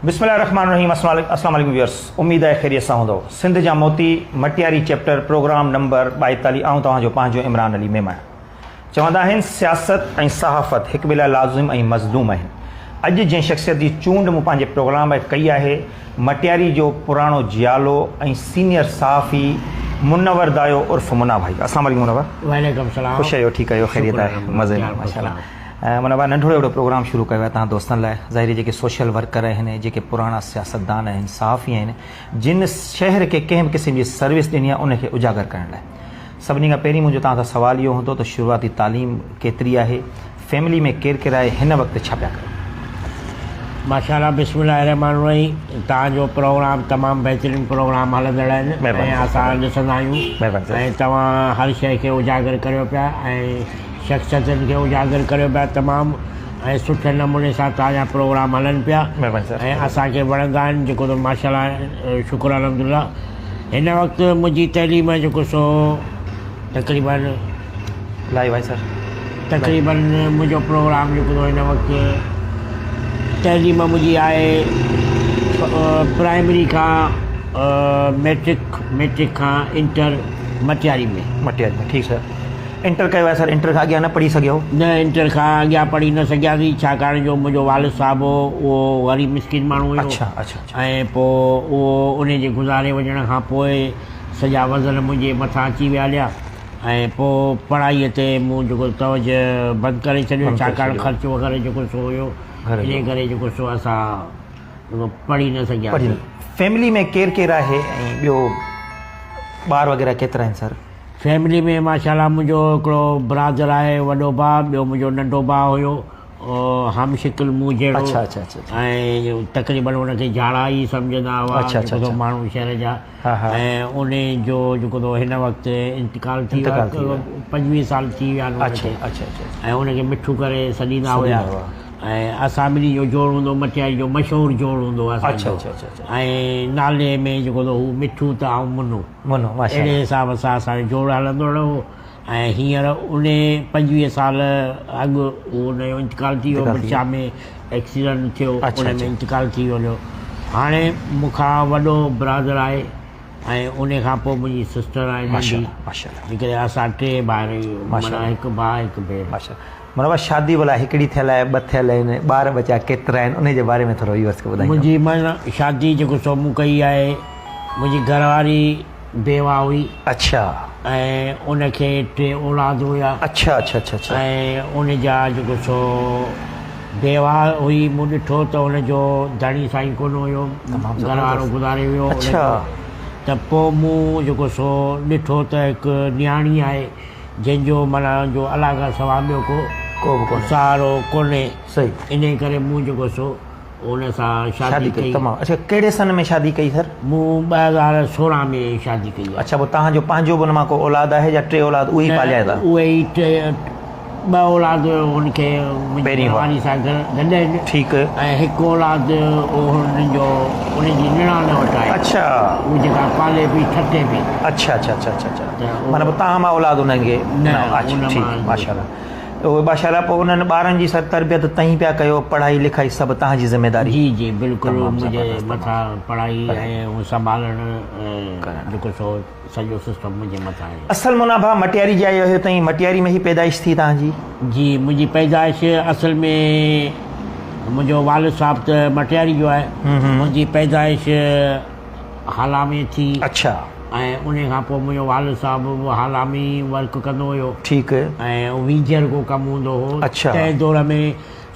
بسم الله الرحمن الرحيم اسلام عليڪم ويورس اميد آهي خيريت سان هوندو سنڌ جا موتي مٽياري چيپٽر پروگرام نمبر 42 آئون توهان جو پنهنجو عمران علي ميمڻ چوندا آهن سياست ۽ صحافت هڪ ٻئي لاء لازم ۽ مظلوم آهن اڄ جنهن شخصيت جي چونڊ مون پنهنجي پروگرام لاء ڪئي آهي مٽياري جو پراڻو جيالو ۽ سينيئر صحافي منور دايو عرف منا ڀائي اسلام عليڪم منور وعليڪم السلام خوش آهيو ٺيڪ آهيو خيريت آهي مزي ۾ ماشاءالله منا ڀائي ننڍڙو اهڙو پروگرام شروع ڪيو آهي توهان دوستن لاء ظاهري جيڪي سوشل ورڪر آهن جيڪي پراڻا سياستدان آهن صحافي آهن جن شهر کي ڪنهن به قسم جي سروس ڏني آهي ان کي اجاگر ڪرڻ لاء سڀني کان پهرين منهنجو توهان سان سوال اهو هوندو ته شروعاتي تعليم ڪيتري آهي فيملي ۾ ڪير ڪير آهي هن وقت ڇا پيا ڪيو. ماشاء الله بسم الله الرحمن الرحيم توهان جو پروگرام تمام بهترين پروگرام هلندڙ آهن ۽ اسان ڏسندا آهيون ۽ توهان هر شيء کي اجاگر ڪريو پيا ۽ شخصيتن کي اجاگر ڪريو پيا تمام ۽ سٺي نموني سان توهان جا پروگرام هلن پيا ۽ اسان کي وڻندا آهن جيڪو ته ماشاء الله شڪر الحمد لله هن وقت منهنجي تعليم جيڪو سو تقريبن لائيو آهي سر تقريبن منهنجو پروگرام جيڪو سو هن وقت تعليم منهنجي آهي پرائمري کان ميٽرڪ ميٽرڪ کان انٽر مٽياري ۾ مٽياري ۾ ٺيڪ سر انٽر ڪيو آهي سر انٽر کان اڳيان نه پڙهي سگهيو؟ نه انٽر کان اڳيان پڙهي نه سگهياسين ڇاڪاڻ جو منهنجو والد صاحب هو اهو غريب مسڪين ماڻهو هيو اڇا اڇا اڇا ۽ پوء اهو ان جي گذاري وڃڻ کان پوء سڄا وزن منهنجي مٿان اچي ويا هليا ۽ پوء پڙهائي تي مون جيڪو توجه بند ڪري ڇڏيو بند ڪري ڇاڪاڻ ڇڏيو. خرچ وغيره جيڪو سو هيو گهر انهي جو. ڪري جيڪو سو اسان جيڪو پڙهي نه پڙهي سگهياسين. نه فيملي ۾ ڪير ڪير آهي ۽ ٻيو ٻار وغيره ڪيترا آهن سر؟ فيملي ۾ ماشاء الله منهنجو هڪڙو برادر آهي وڏو ڀاء ٻيو منهنجو ننڍو ڀاء هيو هم شڪل مون جهڙو اڇا اڇا اڇا اڇا. ۽ تقريبن ان کي جاڙا ئي سمجهندا هئا اڇا اڇا جيڪو اڇا. ماڻهو شهر جا ها ها. ۽ ان جو جيڪو تو هن وقت انتقال ٿي ويو انتقال ٿي ويو. 25 سال ٿي ويا آهن ان اڇا کي اڇا اڇا اڇا. ۽ ان کي مٺو ڪري سڏيندا هيا سڏيندا هئا. ۽ اسان ٻنهي جو جوڙ هوندو مٽياري جو مشهور جوڙ هوندو هو اسان اڇا جو اڇا اڇا اڇا. ۽ نالي ۾ جيڪو تو هو مٺو ته آئون منو. منو ماشاء اهڙي الله. حساب سان اسان جو جوڙ هلندو رهيو ۽ هينئر انهي 25 سال اڳ هو ان جو انتقال ٿي ويو انتقال ٿي مرشا ۾ ايڪسيڊنٽ ٿيو اڇا ان ۾ اڇا. انتقال ٿي ويو هاڻي مون کان وڏو برادر آهي ۽ ان کان پوء منهنجي سسٽر آهي ماشاء ننڍي الله ماشاء الله. جيڪڏهن اسان ٽي ڀائر آهيون ماشاء معنيٰ الله. هڪ ڀاء هڪ ڀيڻ. ماشاء الله منور شادي ڀلا هڪڙي ٿيل آهي ٻه ٿيل آهن ٻار ٻچا ڪيترا آهن انهي جي باري ۾ ٿورو ويورس کي ٻڌائيندو. منهنجي معنيٰ شادي جيڪو سو مون ڪئي آهي منهنجي گهر واري بيواهه هئي. اڇا. ۽ ان کي ٽي اولاد هيا. اڇا اڇا اڇا اڇا. ۽ ان جا جيڪو سو بيواهه هئي مون ڏٺو ته ان جو ڌڻي سائين ڪونه هيو گهر وارو گذاري ويو ان جو ته پوء مون جيڪو سو ڏٺو ته هڪ نياڻي آهي جنهن جو معنيٰ جو الله کان سوا ٻيو ڪو ڪو به ڪونهي سهارو ڪونهي صحيح انهي ڪري مون جيڪو سو ان سان شادي ڪئي. تمام اڇا ڪهڙي سن ۾ شادي ڪئي سر؟ مون 2016 ۾ شادي ڪئي آهي. اڇا پوء توهان جو پنهنجو به ان مان ڪو اولاد آهي يا ٽي اولاد اهي ئي پاليا ٿا؟ نه اهي ئي ٽي ٻه اولاد هن کي منهنجي گهر واري سان گڏ آهن. ٺيڪ. ۽ هڪ اولاد هن جو ان جي نڻان وٽ آهي. اڇا. هو جيڪا پالي پئي ٺٽي ۾. اڇا اڇا اڇا اڇا معنيٰ پوء توهان مان اولاد انهن کي نه اڇا ٺيڪ ماشاءالله. اهي ماشاء الله پوء انهن ٻارن جي سر تربيت تهين پيا ڪيو پڙهائي لکائي سڀ تهان جي ذميداري. جي جي بلڪل منهنجي مٿان پڙهائي ۽ سنڀالڻ جيڪو سو سڄو سسٽم منهنجي مٿان آهي. اصل منا ڀاء مٽياري جي آيو آهيو تهين مٽياري ۾ ئي پيدائش ٿي تهان جي؟ جي منهنجي پيدائش اصل ۾ منهنجو والد صاحب ته مٽياري جو آهي منهنجي پيدائش هالا ۾ ٿي. اڇا. ۽ انهي کان پوء منهنجو والد صاحب به هالا ۾ ئي ورڪ ڪندو هيو. ٺيڪ. ۽ وينجهر ڪو ڪم هوندو هو. اڇا. تنهن دور ۾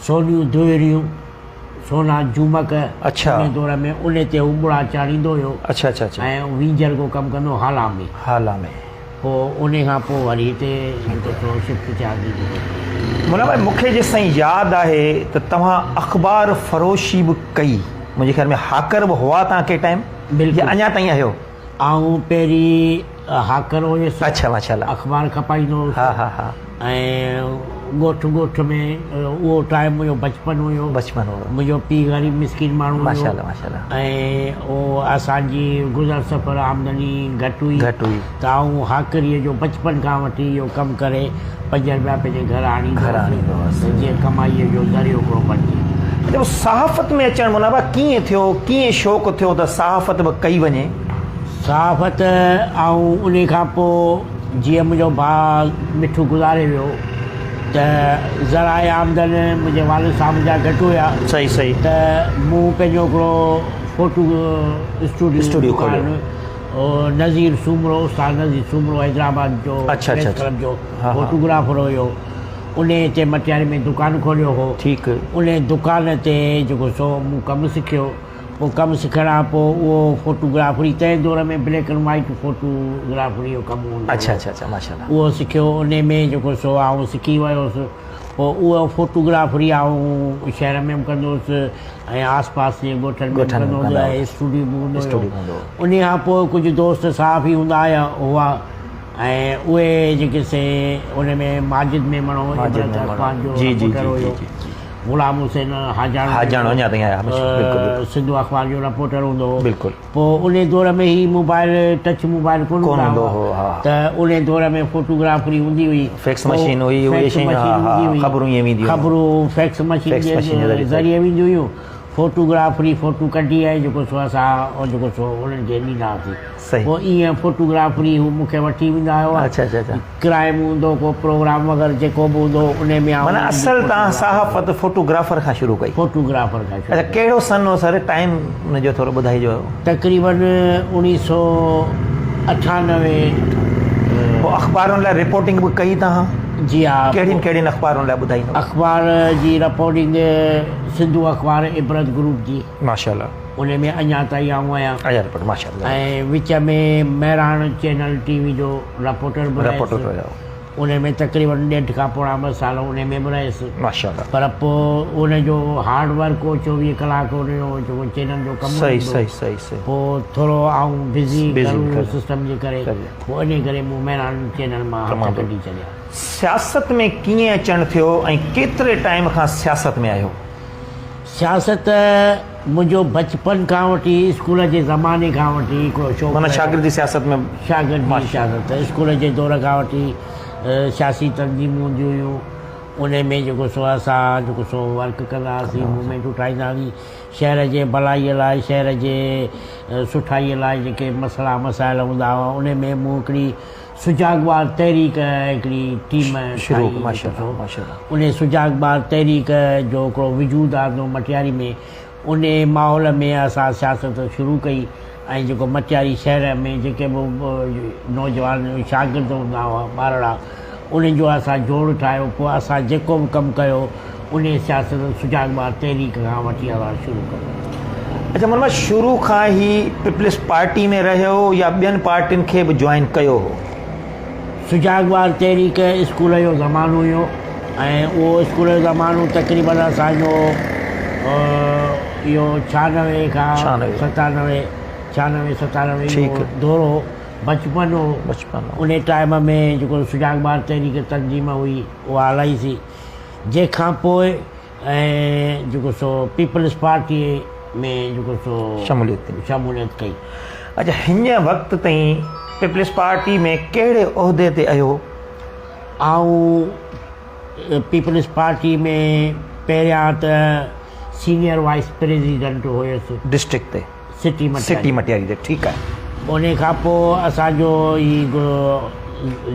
سونيون دوهريون، سونا جهومڪ. اڇا. انهي دور ۾ انهي تي هو ٻڙا چاڙهيندو هيو. اڇا اڇا اڇا. ۽ وينجهر ڪو ڪم ڪندو هو هالا ۾. هالا ۾. پوء انهي کان پوء وري هتي جيڪو سو شفٽ ٿياسين جيڪو. مولا ڀائي مون کي جيستائين ياد آهي ته توهان اخبار فروشي به ڪئي. منهنجي خيال ۾ هاڪر به هئا توهان ڪي ٽائيم يا اڃا تائين آهيو؟ آئون پهرين هاڪر هيس. اڇا ماشاء الله. اخبار کپائيندو هوس. ها ها ها. ۽ ڳوٺ ڳوٺ ۾ اهو ٽائيم منهنجو بچپن هيو. بچپن هو. منهنجو پيء غريب مسڪين ماڻهو هيو. ماشاء الله ماشاء الله. ۽ اهو اسان جي گذر سفر آمدني گهٽ هئي. گهٽ هئي. ته آئون هاڪريء جو بچپن کان وٺي اهو ڪم ڪري پنج رپيا پنهنجي گهر آڻيندو هوس ته جيئن ڪمائيء جو ذريعو هڪڙو بڻجي. اچا صحافت ۾ اچڻ منابا ڪيئن ٿيو، ڪيئن شوق ٿيو ته صحافت به ڪئي وڃي؟ صحافت آئون انهي کان پوء جيئن منهنجو ڀاء مٺو گذاري ويو ته ذرائع آمدن منهنجي والد صاحب جا گهٽ هيا. صحيح صحيح. ته مون پنهنجو هڪڙو فوٽو اسٽوڊيو دڪان نذير سومرو استاد نذير سومرو حيدرآباد جو پريس ڪلب جو فوٽوگرافر هيو انهي هتي مٽياري ۾ دڪان کوليو هو. ٺيڪ. انهي دڪان تي جيڪو سو مون ڪم سکيو. پوء ڪم سکڻ کان پوء اهو فوٽو گرافري تنهن دور ۾ بليڪ اينڊ وائيٽ فوٽو گرافري جو ڪم هوندو هو. اڇا اڇا اڇا ماشاءالله. اهو سکيو انهي ۾ جيڪو سو آئون سکي ويو هوس. پوء اهو فوٽو گرافري آئون شهر ۾ به ڪندو هوس ۽ آس پاس جي ڳوٺن ۾ به ڪندو هوس ۽ اسٽوڊيو به هوندو هيو. انهي کان پوء ڪجهه دوست صحافي هوندا آيا هئا ۽ اهي جيڪي سي ان ۾ ماجد ميمڻ هو عبرت اخبار جو رپورٽر هيو. غلام حسين حاجاڻو هيو سنڌو اخبار جو رپورٽر هوندو هو. پوء انهي دور ۾ هي موبائل ٽچ موبائل ڪونه هوندا هئا ته انهي دور ۾ فوٽو گرافري هوندي هئي. فيڪس مشين هئي اهي شيون خبرون ائين وينديون هيون. خبرون فيڪس مشين جي ذريعي وينديون هيون. فوٽو گرافري فوٽو ڪڍي ۽ جيڪو سو اسان جيڪو سو انهن کي ڏيندا هئاسين. پوء ايئن فوٽو گرافري هو مون کي وٺي ويندا هئا. ڪرائم هوندو ڪو پروگرام وغيره جيڪو به هوندو هو انهي ۾ آئون معنيٰ اصل توهان صحافت فوٽو گرافر کان شروع ڪئي. فوٽو گرافر کان شروع اڇا ڪهڙو سن هو سر ٽائيم ان جو ٿورو ٻڌائجو. تقريبن اوڻيهه سو اٺانوي. پوء اخبارن لاء رپورٽنگ به ڪئي توهان؟ جي ها. ڪهڙين ڪهڙين اخبارن لاء ٻڌائيندو. اخبار جي رپورٽنگ سنڌو اخبار عبرت گروپ جي. ماشاءالله. انهي ۾ اڃا تائين آئون آهيان. اڃا رپورٽر ماشاءالله. ۽ وچ ۾ مهراڻ چينل ٽي وي جو رپورٽر به رهيس. رپورٽر رهيو. انهي ۾ تقريبن ڏيڍ کان پوڻا ٻه سال انهي ۾ به رهيس. ماشاءالله. پر پوء ان جو هارڊ ورڪ هو 24 ڪلاڪ ان جو جيڪو چينل جو ڪم صحيح هوندو. صحيح صحيح صحيح. پوء ٿورو آئون بزي گهرو سسٽم جي ڪري پوء انهي ڪري مون مهراڻ چينل مان هٿ ڪڍي ڇڏيا. سياست ۾ ڪيئن اچڻ ٿيو ۽ ڪيتري ٽائيم کان سياست ۾ آهيو؟ سياست منهنجو بچپن کان وٺي اسڪول جي زماني کان وٺي هڪڙو شوق معنيٰ شاگردي سياست ۾. شاگردي سياست اسڪول جي دور کان وٺي سياسي تنظيمون هونديون هيون انهي ۾ جيڪو سو اسان جيڪو سو ورڪ ڪندا هئاسين موومينٽون ٺاهيندا هئاسين شهر جي ڀلائي لاء شهر جي سٺائي لاء جيڪي مسئلا مسائل هوندا هئا انهي ۾ مون هڪڙي سجاڳ ٻار تحريڪ هڪڙي ٽيم ٺاهي انهي سجاڳ ٻار تحريڪ جو هڪڙو وجود آندو مٽياري ۾ انهي ماحول ۾ اسان سياست شروع ڪئي ۽ جيڪو مٽياري شهر ۾ جيڪي به نوجوان شاگرد هوندا هئا ٻارڙا انهن جو اسان جوڙ ٺاهيو پوء اسان جيڪو به ڪم ڪيو انهي سياست سجاڳ ٻار تحريڪ کان وٺي اسان شروع ڪيو. اڇا مطلب شروع کان هي پيپلز پارٽي ۾ رهيو يا ٻين پارٽين کي به جوائن ڪيو هو؟ سجاڳ ٻار تحريڪ اسڪول جو زمانو هيو ۽ اهو اسڪول جو زمانو تقريبن اسان جو اهو ڇهانوي کان ستانوي ڇهانوي ستانوي اهو دور هو بچپن هو انهي ٽائيم ۾ جيڪو سجاڳ ٻار تحريڪ تنظيم هئي اها هلائي سي جنهن کان پوء ۽ جيڪو سو پيپلز پارٽيء ۾ جيڪو سو شموليت ڪئي. شموليت ڪئي. اڇا هن وقت تائين پيپلز پارٽي ۾ ڪهڙي عهدي تي آهيو؟ آئون پيپلز پارٽي ۾ پهريان ته سينيئر وائيس پريزيڊنٽ هيس. ڊسٽرڪٽ تي. سٽي مٽياري. سٽي مٽياري تي ٺيڪ آهي. انهي کان پوء اسان جو هي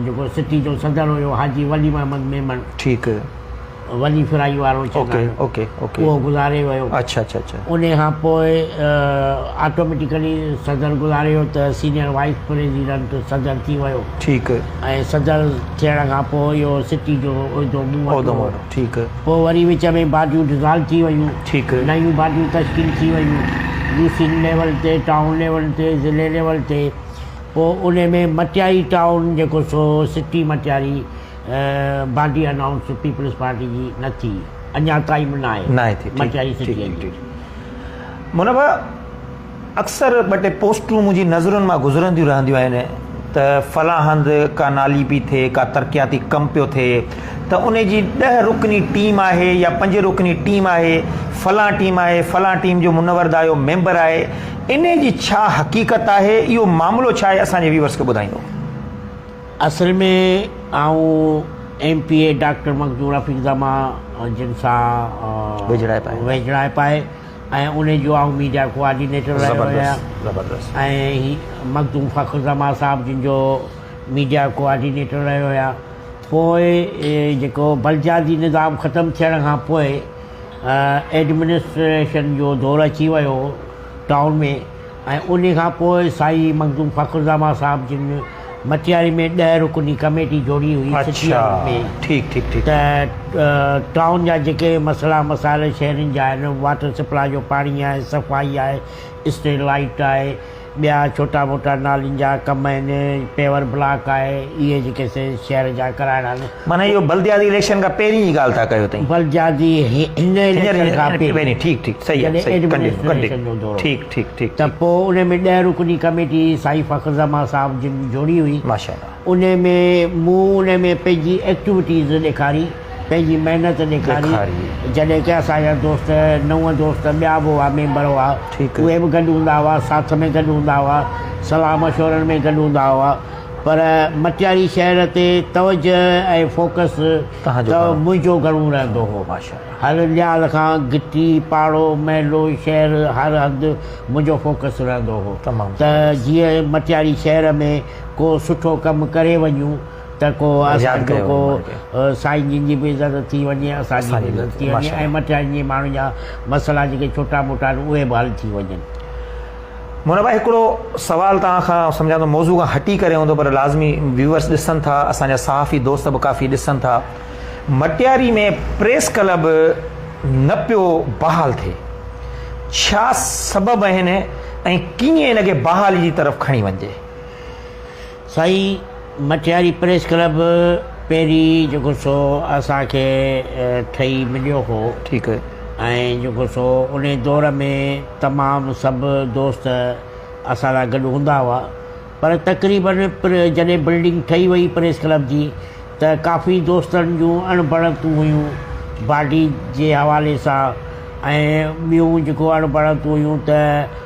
جيڪو سٽي جو صدر هيو حاجي ولي محمد ميمڻ. ٺيڪ. ولي ڦرائي وارو چوندا آهن اوڪي اوڪي اهو گذاري ويو. اڇا اڇا اڇا. انهي کان پوء آٽوميٽيڪلي صدر گذاري ويو ته سينيئر وائيس پريزيڊنٽ صدر ٿي ويو. ٺيڪ. ۽ صدر ٿيڻ کان پوء اهو سٽي جو عهدو مون وٽ عهدو مون وٽ ٺيڪ. پوء وري وچ ۾ باڊيون ڊزالو ٿي ويون. ٺيڪ. نيون باڊيون تشڪيل ٿي ويون يوسين ليول تي ٽائون ليول تي ضلعي ليول تي پوء انهي ۾ مٽياري ٽائون جيڪو سو city Matiari body announce peoples party جي نه ٿي اڃا تائين به ناهي ناهي ٿي مٽياري سٽي جي. منور اڪثر ٻه ٽي پوسٽون منهنجي نظرن مان گذرنديون رهنديون آهن ته فلان هنڌ ڪا نالي پئي ٿئي ڪا ترقياتي ڪم پيو ٿئي ته ان جي ڏهه رڪني ٽيم آهي يا پنج رڪني ٽيم آهي فلان ٽيم آهي فلان ٽيم جو منور دايو ميمبر آهي ان جي ڇا حقيقت آهي اهو معاملو ڇا آهي اسان جي ويورس کي ٻڌائيندو. اصل ۾ آئون M P A doctor Makhdoom Rafiq Zaman جن سان ويجهڙائپ آهي ويجهڙائپ آهي ۽ ان جو آئون ميڊيا ڪوآرڊينيٽر رهيو آهيان. زبردست. ۽ هي مخدوم فخر زمان صاحب جن جو ميڊيا ڪوآرڊينيٽر رهيو آهيان. پوء جيڪو بلدياتي نظام ختم ٿيڻ کان پوء ايڊمنسٽريشن جو دور اچي ويو هو ٽائون ۾ ۽ انهي کان پوء سائين مخدوم فخر زمان صاحب جن مٽياري ۾ ڏهه رڪني ڪميٽي جوڙي هئي سٽي ۾ ٺيڪ ٺيڪ ٺيڪ ته ٽائون جا جيڪي مسئلا مسائل شهرين جا آهن واٽر سپلاء جو پاڻي آهي صفائي آهي اسٽريٽ لائيٽ آهي ٻيا ڇوٽا موٽا نالين جا ڪم آهن، پيور بلاڪ آهي، اهي جيڪي سي شهر جا ڪرائڻا آهن. معنيٰ اهو بلدياتي اليڪشن کان پهرين جي ڳالهه ٿا ڪيو تئين. بلدياتي هن اليڪشن کان پهرين. ٺيڪ ٺيڪ صحيح آهي صحيح جڏهن ايڊمنسٽريشن جو دور هو. ٺيڪ ٺيڪ ٺيڪ ته پوء ان ۾ ڏهه رڪني ڪميٽي سائين فخر زمان صاحب جن جوڙي هئي. ماشاءالله. ان ۾ مون ان ۾ پنهنجي ايڪٽيوٽيز ڏيکاري، پنهنجي محنت ڏيکاري، جڏهن ڪي اسان جا دوست نون دوست ٻيا به هئا ميمبر هئا اهي به گڏ هوندا هئا، ساٿ ۾ گڏ هوندا هئا، صلاح مشورن ۾ گڏ هوندا هئا پر مٽياري شهر تي توجه ۽ فوڪس ته منهنجو گهڻو رهندو هو. هر لحاظ کان گهٽي، پاڙو، محلو، شهر هر هنڌ منهنجو فوڪس رهندو هو ته جيئن مٽياري شهر ۾ ڪو سٺو ڪم ڪري وڃون ته ڪو اسان جو ڪو سائين جن جي به عزت ٿي وڃي اسان جي به عزت ٿي وڃي ۽ مٽيارين جي ماڻهن جا مسئلا جيڪي ڇوٽا موٽا آهن اهي به حل ٿي وڃن. مونا ڀائي هڪڙو سوال توهان کان سمجهان ٿو موضوع کان هٽي ڪري هوندو پر لازمي ويورس ڏسن ٿا اسان جا صحافي دوست به ڪافي ڏسن ٿا مٽياري ۾ پريس ڪلب نه پيو بحال ٿئي ڇا سبب آهن ۽ ڪيئن ان کي بحالي جي طرف کڻي وڃجي؟ سائين مٽياري پريس ڪلب پهرين جيڪو سو اسان کي ٺهي مليو هو ٺيڪ ۽ جيڪو سو ان دور ۾ تمام سڀ دوست اسان سان گڏ هوندا هئا پر تقريبن جڏهن بلڊنگ ٺهي وئي پريس ڪلب جي ته ڪافي دوستن جون اڻ بڻتون هيون باڊي جي حوالي سان ۽ ٻيون جيڪو اڻ بڻتون هيون ته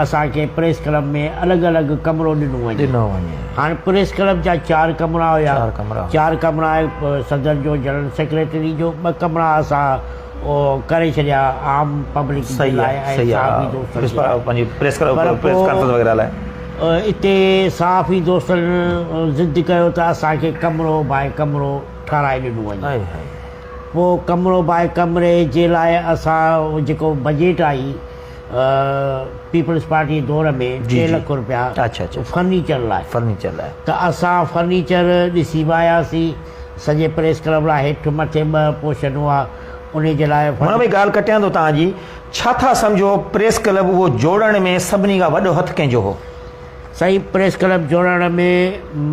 اسان کي پريس ڪلب ۾ الڳ الڳ ڪمرو ڏنو وڃي. ڏنو وڃي. هاڻ پريس ڪلب جا چار ڪمرا هيا. چار ڪمرا. چار ڪمرا صدر جو جنرل سيڪريٽري جو ٻه ڪمرا اسان ڪري ڇڏيا عام پبلڪ جي لاء ۽ صحافي دوستن جي لاء. پنهنجي پريس ڪلب پريس ڪانفرنس وغيره لاء. اتي صحافي دوستن ضد ڪيو ته اسان کي ڪمرو باء ڪمرو ٺهرائي ڏنو وڃي. پوء ڪمرو باء ڪمري جي لاء اسان جيڪو بجيٽ آئي پيپلز پارٽي جي دور ۾ ٽي لک روپيا فرنيچر لاء فرنيچر لاء ته اسان فرنيچر ڏسي به آياسين سڄي پريس ڪلب لاء هيٺ مٿي ٻه پوشن هئا انهي جي لاء هن ۾ ڳالهه ڪٽيان ٿو توهان جي ڇا ٿا سمجهو پريس ڪلب اهو جوڙڻ ۾ سڀني کان وڏو هٿ ڪنهن جو هو؟ سائين پريس ڪلب جوڙڻ ۾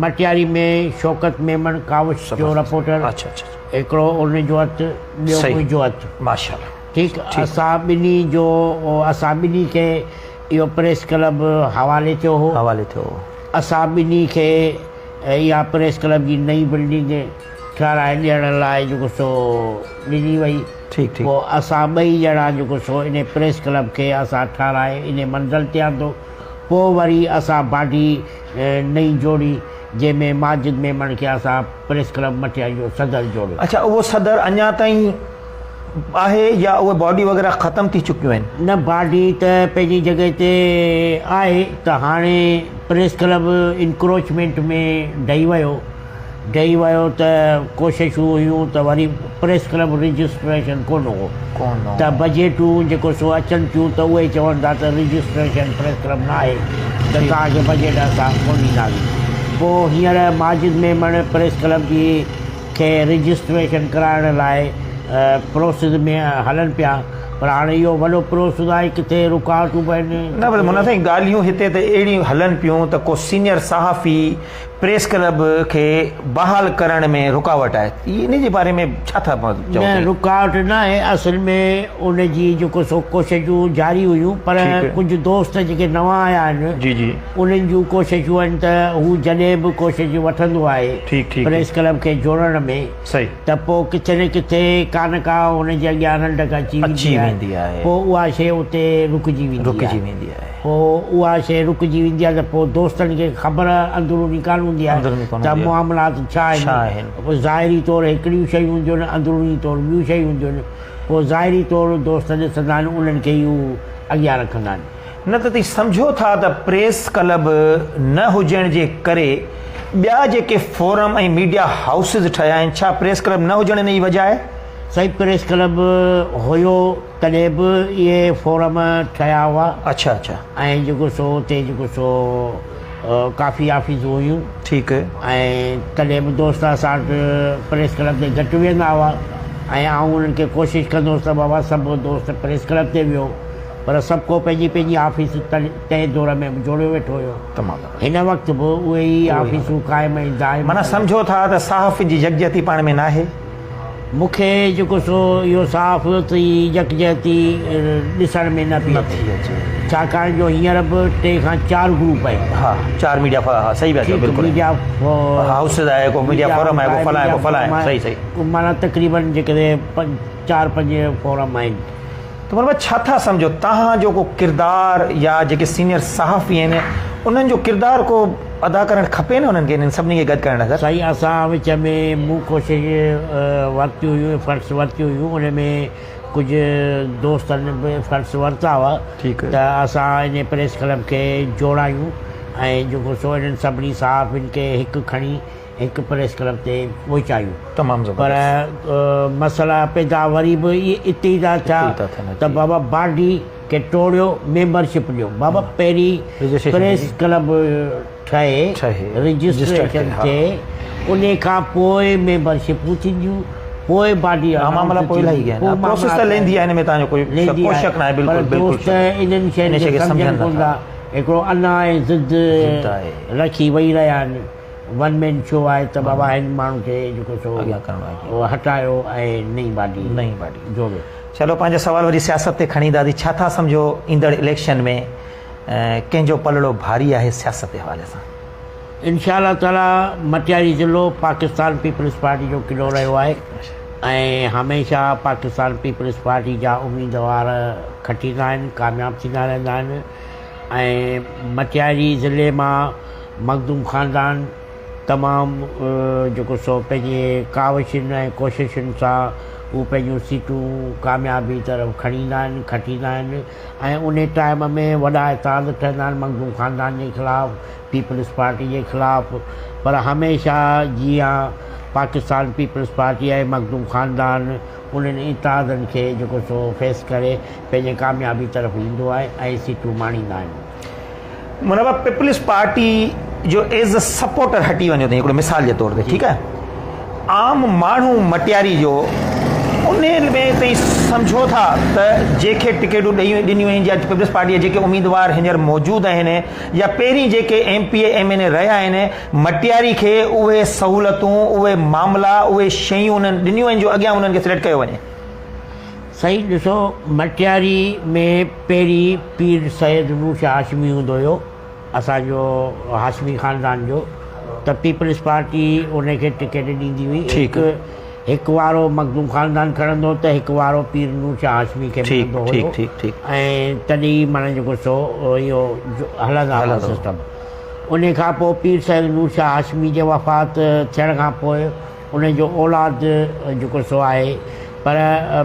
مٽياري ۾ شوڪت ميمڻ ڪاوش جو رپورٽر هڪڙو ان جو هٿ ٻيو منهنجو هٿ ماشاءالله ٺيڪ اسان ٻنهي جو اسان ٻنهي کي اهو پريس ڪلب حوالي ٿيو هو حوالي ٿيو هو اسان ٻنهي کي اها پريس ڪلب جي نئين بلڊنگ ٺهرائي ڏيڻ لاء جيڪو سو ڏني وئي ٺيڪ ٺيڪ پوء اسان ٻئي ڄڻا جيڪو سو ان پريس ڪلب کي اسان ٺهرائي ان منزل تي آندو پوء وري اسان باڊي نئين جوڙي جنهن ۾ ماجد ميمڻ کي اسان پريس ڪلب مٽياري جو صدر جوڙيو. اڇا اهو صدر اڃا تائين آهي يا اهي باڊي وغيره ختم ٿي چڪيون آهن؟ نه باڊي ته پنهنجي جڳهه تي آهي ته هاڻي پريس ڪلب انڪروچمينٽ ۾ ڊهي ويو ڊهي ويو ته ڪوششون هيون ته وري پريس ڪلب رجسٽريشن ڪونه هو ته بجيٽون جيڪو سو اچن ٿيون ته اهي چون ٿا ته رجسٽريشن پريس ڪلب نه آهي ته توهان کي بجيٽ اسان ڪونه ڏينداسين پوء هينئر ماجد ميمڻ پريس ڪلب جي کي رجسٽريشن ڪرائڻ لاء پروسز ۾ هلن پيا پر هاڻي اهو وڏو پروسز آهي ڪٿي رڪاوٽون به آهن. نه پر منا سائين ڳالهيون هتي ته اهڙيون هلن پيون ته ڪو سينيئر صحافي پريس ڪلب کي بحال ڪرڻ ۾ رڪاوٽ آهي ان جي باري ۾ ڇا ٿا چئو نه سائين؟ رڪاوٽ نه آهي اصل ۾ ان جي جيڪو سو ڪوششون جاري هيون پر ڪجهه دوست جيڪي نوان آيا آهن جي جي انهن جون ڪوششون آهن ته هو جڏهن به ڪوشش وٺندو آهي ٺيڪ ٺيڪ پريس ڪلب کي جوڙڻ ۾ صحيح ته پوء ڪٿي نه ڪٿي ڪا نه ڪا هن جي اڳيان رنڊڪ اچي اچي ويندي آهي پوء اها شيء اتي رڪجي ويندي رڪجي ويندي آهي. پوء اها شيء رڪجي ويندي آهي ته پوء دوستن کي خبر اندروني ڪانه هوندي آهي ته معاملات ڇا آهن. پوء ظاهري طور هڪڙيون شيون هونديون آهن، اندروني طور ٻيون شيون هونديون آهن. پوء ظاهري طور دوست ڏسندا آهن انهن کي ئي هو اڳيان رکندا آهن. نه ته تين سمجهو ٿا ته پريس ڪلب نه هجڻ جي ڪري ٻيا جيڪي فورم ۽ ميڊيا هائوسز ٺهيا آهن ڇا پريس ڪلب نه هجڻ ان جي وجه آهي؟ سائين پريس ڪلب هيو تڏهن به اهي فورم ٺهيا هئا. اڇا اڇا. ۽ جيڪو سو اتي جيڪو سو ڪافي آفيسون هيون. ٺيڪ. ۽ تڏهن به دوست اسان وٽ پريس ڪلب تي گهٽ ويهندا هئا ۽ آئون انهن کي ڪوشش ڪندو هوس ته بابا سڀ دوست پريس ڪلب تي ويهو پر سڀ ڪو پنهنجي پنهنجي آفيس تنهن دور ۾ به جوڙيو ويٺو هيو. تمام. هن وقت به اهي ئي آفيسون قائم ۽ دائم. معنيٰ سمجهو ٿا ته صحافين جي يڪجهتي پاڻ ۾ ناهي. مون کي جيڪو سو اهو صحافتي يڪجهتي ڏسڻ ۾ نه پئي اچي، ڇاڪاڻ جو هينئر به ٽي کان چار گروپ آهن. ها چار ميڊيا ها صحيح پيا چئو بلڪل ميڊيا هائوسز آهي ڪو ميڊيا فورم آهي ڪو فلان آهي ڪو فلان آهي صحيح صحيح معنيٰ تقريبن جيڪڏهن چار پنج فورم آهن. ته مطلب ڇا ٿا سمجهو توهان جو ڪو ڪردار يا جيڪي سينيئر صحافي آهن انهن جو ڪردار ڪو ادا ڪرڻ کپي نه انهن کي انهن سڀني کي گڏ ڪرڻ لاء سر. سائين اسان وچ ۾ مون ڪوشش ورتيون هيون افرٽس ورتيون هيون ان ۾ ڪجهه دوستن به افرٽس ورتا هئا ته اسان ان پريس ڪلب کي جوڙايون ۽ جيڪو سو انهن سڀني صحافين کي هڪ کڻي هڪ پريس ڪلب تي پهچايون تمام پر مسئلا پيدا وري به اتي ئي ٿا ٿيا ته بابا باڊي کي ٽوڙيو ميمبرشپ ڏيو بابا پهرين پريس ڪلب ٺهي رجسٽريشن ٿئي ان کان پوء ميمبرشپون ٿينديون پوء باڊي معاملا پوء لهي گيا آهن پروسيس ته ليندي آهي ان ۾ تان جو ڪوئي ڪو شڪ ناهي بلڪل بلڪل دوست انهن شين کي سمجهن ڪون ٿا هڪڙو انا ۽ ضد رکي ويهي رهيا آهن ون مين شو آهي ته بابا هن ماڻهو کي جيڪو سو اڳيان ڪرڻو آهي اهو هٽايو ۽ نئين باڊي نئين باڊي جوڙيو. چلو پنهنجو سوال وري سياست تي کڻي اينداسين ڇا ٿا سمجهو ايندڙ اليڪشن ۾ ڪنهن جو پلڙو ڀاري آهي سياست جي حوالي سان. انشاء الله تعالي مٽياري ضلعو پاڪستان پيپلز پارٽي جو قلعو رهيو آهي ۽ هميشه پاڪستان پيپلز پارٽي جا اميدوار کٽيندا آهن ڪامياب ٿيندا رهندا آهن ۽ مٽياري ضلعي مان مخدوم خاندان تمام جيڪو سو پنهنجي ڪاوشن ۽ ڪوششن سان هو پنهنجون سيٽون ڪاميابي طرف کڻي ايندا آهن، کٽيندا آهن ۽ انهي ٽائيم ۾ وڏا اتحاد ٺهندا آهن مخدوم خاندان جي خلاف، پيپلز پارٽي جي خلاف پر هميشه جيان پاڪستان پيپلز پارٽي ۽ مخدوم خاندان انهن اتحادن کي جيڪو سو فيس ڪري پنهنجي ڪاميابي طرف ايندو آهي ۽ سيٽون ماڻيندا آهن. مطلب پيپلز پارٽي جو ايز ا سپورٽر هٽي وڃو ته هڪڙو مثال جي طور تي ٺيڪ آهي عام ماڻهو مٽياري جو ان ۾ تئين سمجهو ٿا ته جيڪي ٽڪيٽون ڏيون ڏنيون آهن يا پيپلز پارٽي جا جيڪي اميدوار هينئر موجود آهن يا پهرين جيڪي M P A M N A رهيا آهن مٽياري کي اهي سهولتون اهي معاملا اهي شيون انهن ڏنيون آهن جو اڳيان انهن کي سليڪٽ ڪيو وڃي. سائين ڏسو مٽياري ۾ پهرين پير سيد نور شاهه هاشمي هوندو هيو اسان جو هاشمي خاندان جو ته پيپلز پارٽي ان کي ٽڪيٽ ڏيندي هئي هڪ هڪ وارو مخدوم خاندان کڻندو ته هڪ وارو پير نور شاهه هاشمي کي ملندو هيو ۽ تڏهن ئي معنيٰ جيڪو سو اهو هلندا هئا سسٽم ان کان پوء پير سيد نور شاهه هاشمي جي وفات ٿيڻ کان پوء انهن جو اولاد جيڪو سو آهي پر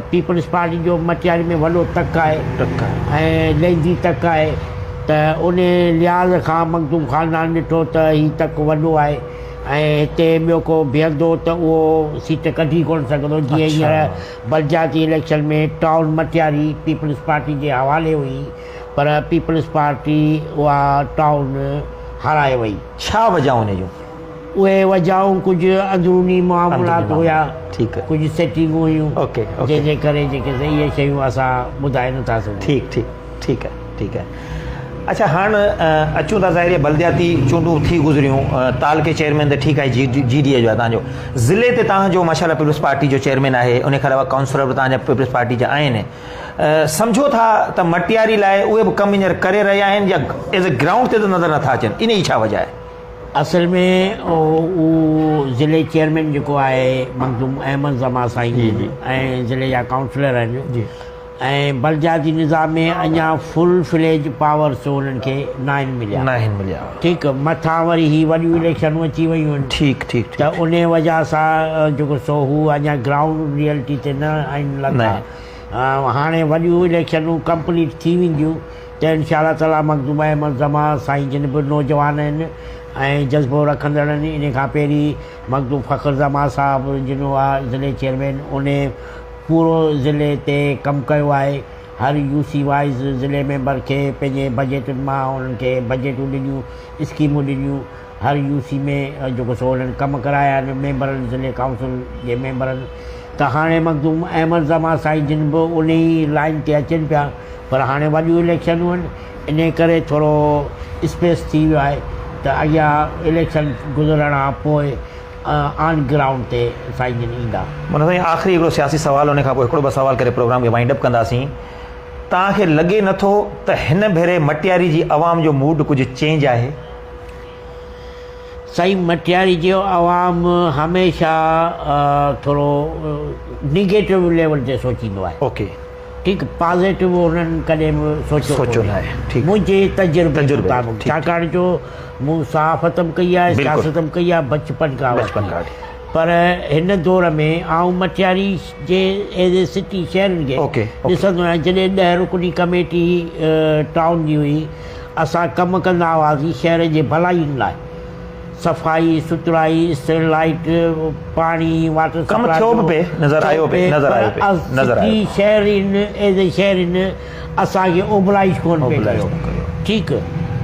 پيپلز پارٽي جو مٽياري ۾ وڏو تڪ آهي ۽ ليندي تڪ آهي ته ان لحاظ کان مخدوم خاندان ڏٺو ته هي تڪ وڏو آهي ۽ هتي ٻيو ڪو بيهندو ته اهو سيٽ ڪڍي ڪونه سگهندو جيئن هينئر بلدياتي election ۾ town Matiari peoples party جي حوالي هئي پر پيپلز پارٽي اها ٽائون هارائي وئي. ڇا وجهه ان جون؟ اهي وجهائون ڪجهه اندروني معاملات هيا، ڪجهه سيٽنگون هيون، جنهن جي ڪري جيڪي سي اهي شيون اسان ٻڌائي نه ٿا سگهون. ٺيڪ ٺيڪ ٺيڪ آهي ٺيڪ آهي اڇا هاڻ اچون ٿا ظاهر بلدياتي چونڊون ٿي گذريون تعلقي چيئرمين ته ٺيڪ آهي جي جي ڊي اي جو آهي تان جو ضلعي تي تان جو ماشاءالله پيپلز پارٽي جو چيئرمين آهي ان کان علاوه ڪائونسلر به تان جا پيپلز پارٽي جا آهن سمجهو ٿا ته مٽياري لاء اهي به ڪم هينئر ڪري رهيا آهن يا ايز اي گرائونڊ تي ته نظر نٿا اچن ان جي ڇا وجه آهي؟ اصل ۾ اهو ضلعي چيئرمين جيڪو آهي مخدوم احمد زمان سائين ۽ ضلعي جا ڪائونسلر آهن. ۽ بلدياتي نظام ۾ اڃا فل فليج پاورس انهن کي ناهن مليا. ناهن مليا. ٺيڪ مٿان وري هي وڏيون اليڪشنون اچي ويون آهن. ٺيڪ ٺيڪ ٺيڪ. ته انهي وجه سان جيڪو سو هو اڃا گرائونڊ ريئلٽي تي نه آهن لٿا. هاڻي وڏيون اليڪشنون ڪمپليٽ ٿي وينديون ته انشاء الله تعالي مخدوم احمد زمان سائين جن به نوجوان آهن ۽ جذبو رکندڙ آهن انهي کان پهرين مخدوم فخر زمان صاحب جن هئا ضلعي چيئرمين انهي پورو ضلعي تي ڪم ڪيو آهي هر يو سي وائيز ضلعي ميمبر کي پنهنجي بجيٽن مان انهن کي بجيٽون ڏنيون اسڪيمون ڏنيون هر يو سي ۾ جيڪو سو انهن ڪم ڪرايا آهن ميمبرن ضلعي ڪائونسل جي ميمبرن ته هاڻي مخدوم احمد زمان سائين جن به ان ئي لائين تي اچن پيا پر هاڻي وڏيون اليڪشنون آهن انهي ڪري ٿورو اسپيس ٿي ويو آهي ته اڳيان اليڪشن گذرڻ کان پوء آن گرائونڊ تي سائين جن ايندا. معنيٰ سائين آخري هڪڙو سياسي سوال ان کان پوء هڪڙو ٻه سوال ڪري پروگرام کي وائنڊ اپ ڪنداسين. توهان کي لڳي نه ٿو ته هن ڀيري مٽياري جي عوام جو موڊ ڪجهه چينج آهي؟ سائين مٽياري جو عوام هميشه ٿورو نيگيٽو ليول تي سوچيندو آهي. اوڪي. ٺيڪ پازيٽو انهن ڪڏهن به سوچيو سوچيو نه آهي ٺيڪ منهنجي تجربي مطابق ڇاڪاڻ جو مون صحافت به ڪئي آهي سياست به ڪئي آهي بچپن کان بچپن کان وٺي پر هن دور ۾ آئون مٽياري جي ايز اي سٽي شهرن کي ڏسندو آهيان جڏهن 10 رڪني ڪميٽي ٽائون جي هئي اسان ڪم ڪندا هئاسين شهر جي ڀلائين لاء صفائي سٿرائي اسٽريٽ لائيٽ پاڻي واٽر ڪم ٿيو به پئي نظر آيو پئي نظر آيو پئي نظر آيو شهرين ايز اي شهرين اسان کي اوبلائيز ڪون پئي ڪيو ٺيڪ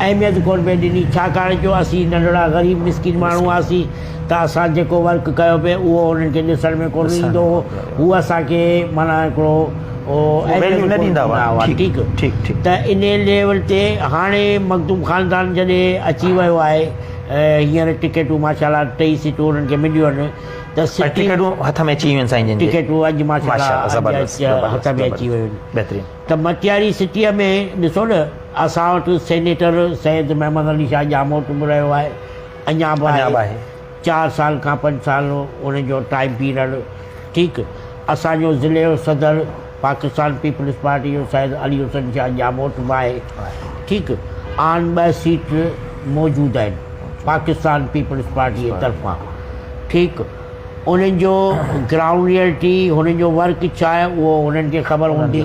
اهميت ڪون پئي ڏني ڇاڪاڻ جو اسين ننڍڙا غريب مسڪين ماڻهو هئاسين ته اسان جيڪو ورڪ ڪيو پئي اهو انهن کي ڏسڻ ۾ ڪون ايندو هو هو اسان کي معنيٰ هڪڙو ويليو نه ڏيندا هئا ٺيڪ ٺيڪ ته انهي ليول تي هاڻي مخدوم خاندان جڏهن اچي ويو آهي هينئر ٽڪيٽون ماشاء الله ٽئي سيٽون انهن کي مليون آهن ته سٽي ٽڪيٽون هٿ ۾ اچي ويون آهن سائين جن جي ٽڪيٽون اڄ ماشاء الله هٿ ۾ اچي ويون آهن بهترين ته مٽياري سٽيء ۾ ڏسو نه اسان وٽ سينيٽر سيد محمد علي شاهه ڄاموٽ به رهيو آهي اڃا به آهي چار سال کان پنج سال ان جو ٽائيم پيريڊ ٺيڪ اسان جو ضلعي جو صدر پاڪستان پيپلز پارٽي جو سيد علي حسين شاهه ڄاموٽ به آهي ٺيڪ آن ٻه سيٽ موجود آهن پاڪستان پيپلز پارٽي جي طرفان ٺيڪ انهن جو گرائونڊ ريئلٽي هنن جو ورڪ ڇا آهي اهو هنن کي خبر هوندي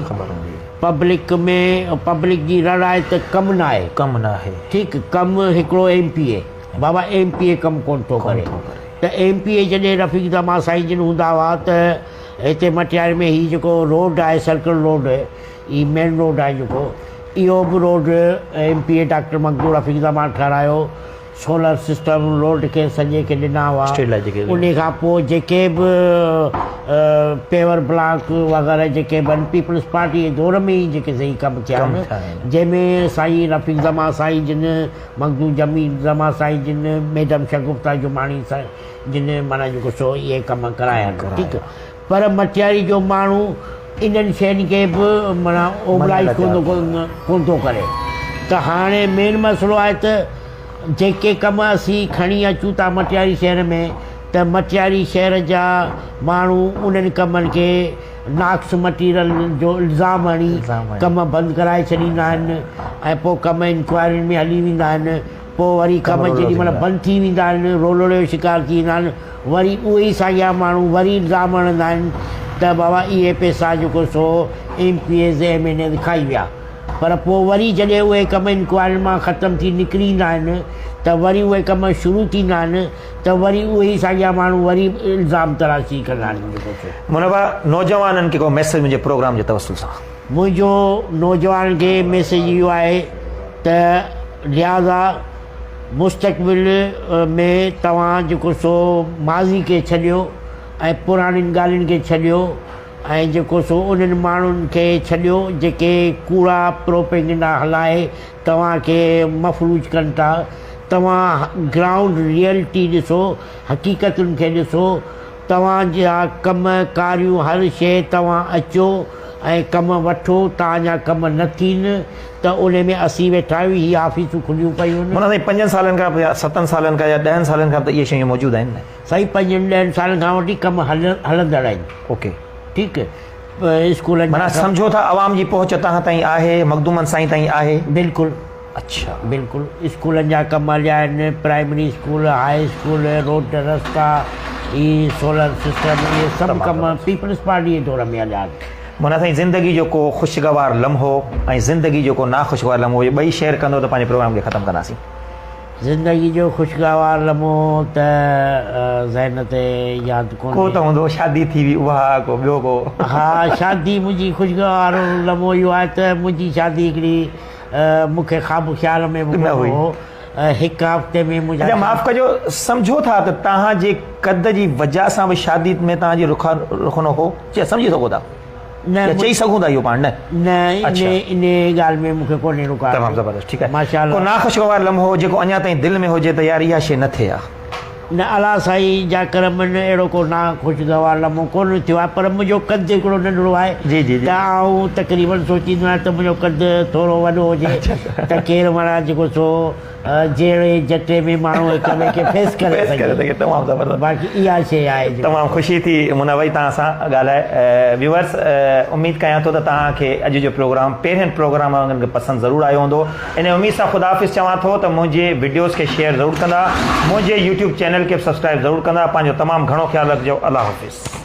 پبلڪ ۾ پبلڪ جي رڙ آهي ته ڪم نه آهي ڪم نه آهي ٺيڪ ڪم هڪڙو ايم پي اي بابا ايم پي اي ڪم ڪونه ٿو ڪري ته ايم پي اي جڏهن رفيق زمان سائين جن هوندا هئا ته هتي مٽياري ۾ هي جيڪو روڊ آهي سرڪل روڊ هي مين روڊ آهي جيڪو اهو به road M P A doctor Makhdoom Rafiq Zaman ٺهرايو سولر سسٽم روڊ کي سڄي کي ڏنا هئا ان کان پوء جيڪي به پيور بلاڪ وغيره جيڪي به پيپلز پارٽي جي دور ۾ ئي جيڪي صحيح ڪم ٿيا آهن جنهن ۾ سائين رفيق زمان سائين جن مخدوم جميل زمان سائين جن ميڊم شگفته جماڻي سائين جن معنيٰ جيڪو سو اهي ڪم ڪرايا آهن ٺيڪ پر مٽياري جو ماڻهو انهن شين کي به معنيٰ اوبلائيز ڪونه ڪونه ٿو ڪري ته هاڻي مين مسئلو آهي ته جيڪي ڪم اسين کڻي اچون ٿا مٽياري شهر ۾ ته مٽياري شهر جا ماڻهو انهن ڪمن کي ناقص مٽيريل جو الزام هڻي ڪم بند ڪرائي ڇڏيندا آهن ۽ پوء ڪم انڪوائرين ۾ هلي ويندا آهن پوء وري ڪم جيڏي مهل بند ٿي ويندا آهن رولڙي جو شڪار ٿي ويندا آهن وري اهي ئي ساڳيا ماڻهو وري الزام هڻندا آهن ته بابا اهي پئسا جيڪو سو M P As M N As کائي ويا پر پوء وري جڏهن اهي ڪم انڪوائرين مان ختم ٿي نڪري ايندا آهن ته وري اهي ڪم شروع ٿيندا آهن ته وري اهي ئي ساڳيا ماڻهو وري الزام تراشي ڪندا آهن جيڪو سو. منابا نوجوانن کي ڪو ميسيج منهنجي پروگرام جي توسل سان. منهنجو نوجوانن کي ميسيج اهو آهي ته لهٰذا مستقبل ۾ توهان جيڪو سو ماضي کي ڇڏيو ۽ پراڻين ڳالهين کي ڇڏيو ۽ جيڪو سو انهن ماڻهن کي ڇڏيو جيڪي ڪوڙا پروپيگنڊا هلائي توهان کي مفلوج ڪن ٿا، توهان گرائونڊ ريئلٽي ڏسو، حقيقتن کي ڏسو، توهان جا ڪم ڪاريون هر شيء توهان اچو ۽ ڪم وٺو، توهان جا ڪم نه ٿين ته انهي ۾ اسين ويٺا آهيون، هي آفيسون کليون پيون آهن. معنيٰ سائين پنجن سالن کان يا ستن سالن کان يا ڏهن سالن کان به ته اهي شيون موجود آهن نه. سائين پنجن ڏهن سالن کان وٺي ڪم هلندڙ آهن. اوڪي. ٺيڪ. اسڪولن معنيٰ سمجهو ٿا عوام جي پهچ توهان تائين آهي مخدومن سائين تائين آهي. بلڪل. اڇا. بلڪل اسڪولن جا ڪم هليا آهن primary school high school road رستا هي سولر سسٽم اهي سڀ ڪم پيپلز پارٽي جي دور ۾ هليا آهن. معنيٰ سائين زندگي جو ڪو خوشگوار لمحو ۽ زندگي جو ڪو ناخوشگوار لمحو اهي ٻئي شيئر ڪندو ته پنهنجي پروگرام کي ختم ڪنداسين. زندگي جو خوشگوار لمحو ته ذهن تي ياد ڪونهي. ڪو ته هوندو شادي ٿي وئي اها ڪو ٻيو ڪو. ها شادي منهنجي خوشگوار لمحو اهو آهي ته منهنجي شادي هڪڙي مون کي خواب خيال ۾ به ڪونه هو. هڪ هفتي ۾ منهنجا. اچا معاف ڪجو سمجهو ٿا ته توهان جي قد جي وجه سان به شادي ۾ توهان جي رخنو هو چي سمجهي سگهو ٿا نه يا چئي سگهون ٿا اهو پاڻ نه نه انهي ڳالهه ۾ مون کي ڪونهي رڪاوٽ. تمام زبردست ٺيڪ آهي ڪو ناخوشگوار لمحو جيڪو اڃا تائين دل ۾ هجي ته يار اها شي نه ٿئي ها. نه الله سائين جا ڪرم آهن اهڙو ڪو ناخوشگوار لمحو ڪونه ٿيو آهي پر منهنجو قد هڪڙو ننڍڙو آهي جي جي جي ته آئون تقريبن سوچيندو آهيان ته منهنجو قد ٿورو وڏو هجي ته ڪير معنيٰ جيڪو سو جهڙي جٽي ۾ ماڻهو هڪ ٻئي کي فيس ڪري فيس ڪري سگهي تمام زبردست باقي اها شيء آهي جيڪو تمام خوشي ٿي منا ڀائي توهان سان ڳالهائي ويورس اميد ڪيان ٿو ته توهان کي اڄ جو پروگرام پهرين پروگرام وانگر پسند ضرور آيو هوندو ان اميد سان خدا حافظ چوان ٿو ته منهنجي وڊيوز کي شيئر ضرور ڪندا منهنجي يوٽيوب چينل کي به سبسڪرائب ضرور ڪندا پنهنجو تمام گهڻو خيال رکجو الله حافظ.